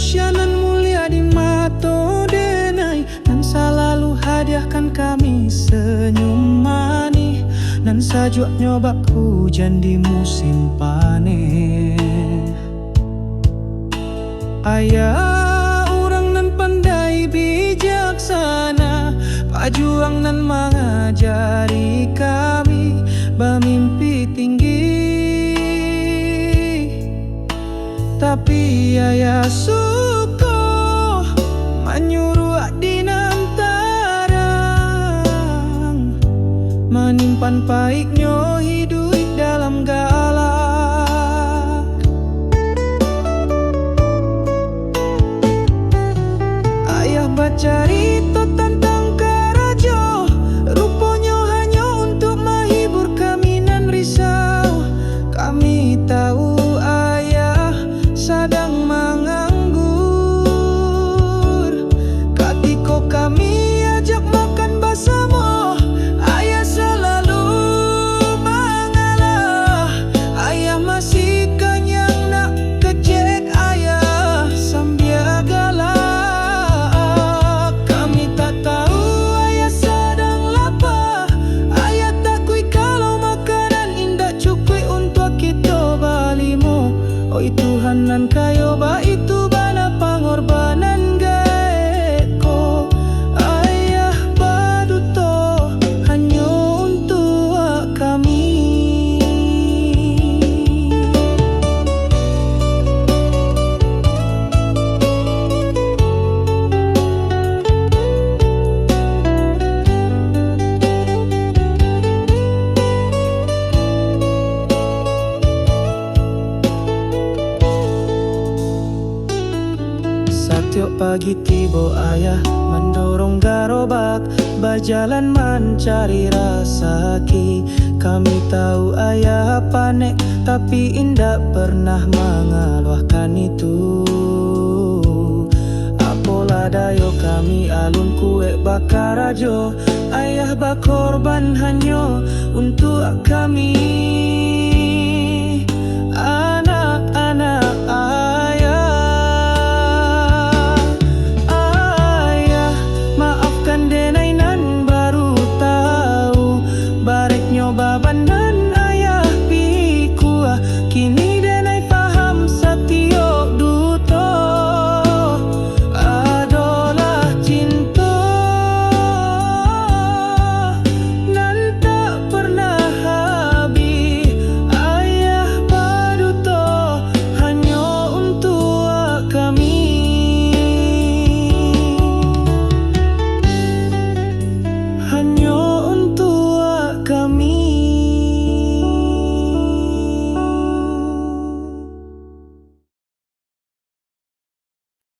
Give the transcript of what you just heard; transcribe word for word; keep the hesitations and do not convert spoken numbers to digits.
Manusia nan mulia di mato denai, nan salalu hadiahkan kami senyum manih, nan sajuaknyo bak hujan di musim paneh. Ayah, urang nan pandai bijaksana, pajuang nan mangajari kami bamimpi tinggi. Tapi Ayah suko manyuruak di nan tarang, manimpan paiknyo hiduik dalam galak. Ayah bacarito tantang karajo, ruponyo hanyo untuak mahibur kami nan risau. Kami tahu Ayah sadang manganggur. Katiko kami ajak makan basamo, Ayah salalu mangalah. Ayah masih kanyang, nak kecek Ayah sambia galak. Kami tak tahu Ayah sadang lapa. Ayah takuik kalau makanan indak cukuik untuak kito balimo. Oi Tuhan nan kayo, baitu bana pangorbanan gaek ko. Ayah baduto hanyo untuak kami. Satiok pagi tibo Ayah mandorong garobak, bajalan mancari rasaki. Kami tahu Ayah panek, tapi indak pernah mangaluahkan itu. Apolah dayo kami alun kuek bakarajo, Ayah bakorban hanyo untuak kami.